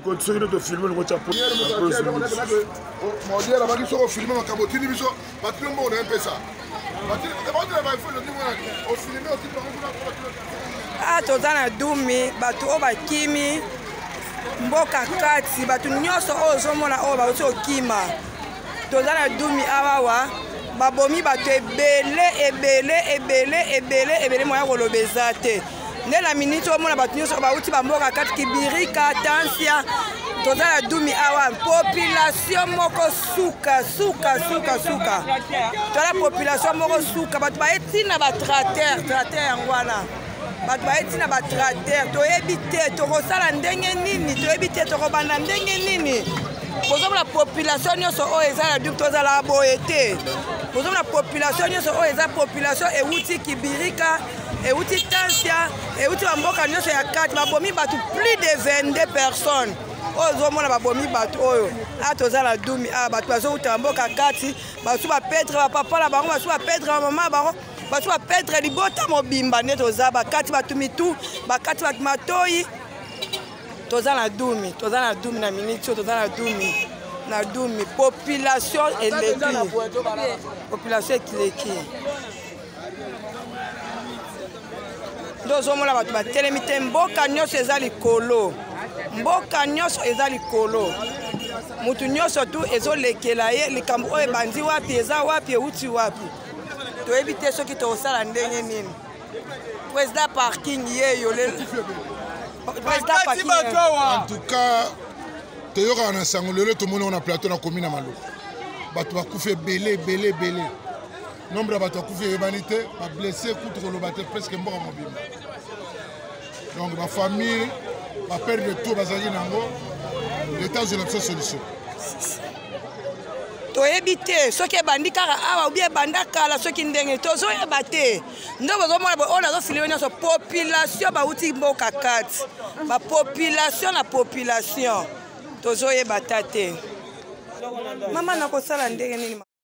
Soki nde tofilme longo tya modiel abaki soki ofilme makambo otindi biso batino mbongo na ye mpesa ah, toza na dumi bato oyo bakimi mboka kati bato nyonso oyo ozomona oyo bauti okima toza na dumi awawa babomi bato ebele ebele ebele ebele ebele moya koloba eza te nde na miniti omona bato nyonso bauti bamboka kati kibirika tansia toza na dumi awa population moko suka suka suka suka toza na population moko suka bato baye ntina batrater trater yango wana bato baye ntina batrater toyebi te tokosala ndenge nini toyebi te tokobanda ndenge nini bozomona population nyonso oyo eza na dumi tozala boye te bozomona population nyonso oyo eza population ewuti kibirika euti tansia euti bamboka nyonso ya kati babomi bato plus de 22 personnes oyo ozomona babomi bato oyo a toza na dumi a bato bazowuta bamboka kati basu bapetre bapapa na bango basu bapetre bamama na bango basu bapetre libota mobimba nde toza bakati bato mitu bakati bato matoi toza na dumi toza na dumi na miniti oyo toza na dumi na dumi population eleki population ekileki nde ozomona bato batelemi te mboka nyonso eza likolo mboka nyonso eza likolo motu nyonso tu ezolekela ye likambo oyo ebandi wapi eza wapi euti wapi toyebi te soki tokosala ndenge nini président parking yeyo président parking en tout cas toyokaka na sango lelo tomoni na plateau na komi na maluku bato bakufi ebele ebele ebele nombre ya bato bakufi eyebani te bablesse kutu koloba te presque mboka mobimba donc bafamille baperdre tout bazalaki na yango leta azwela biso solution toyebi te soki ebandi kaka awa obi ebanda kala soki ndenge tozoyeba te nde bozomona oyo nazofilime nyonso population bauti mboka kati bapopulation na population tozoyeba ta te mama nakosala ndenge nini?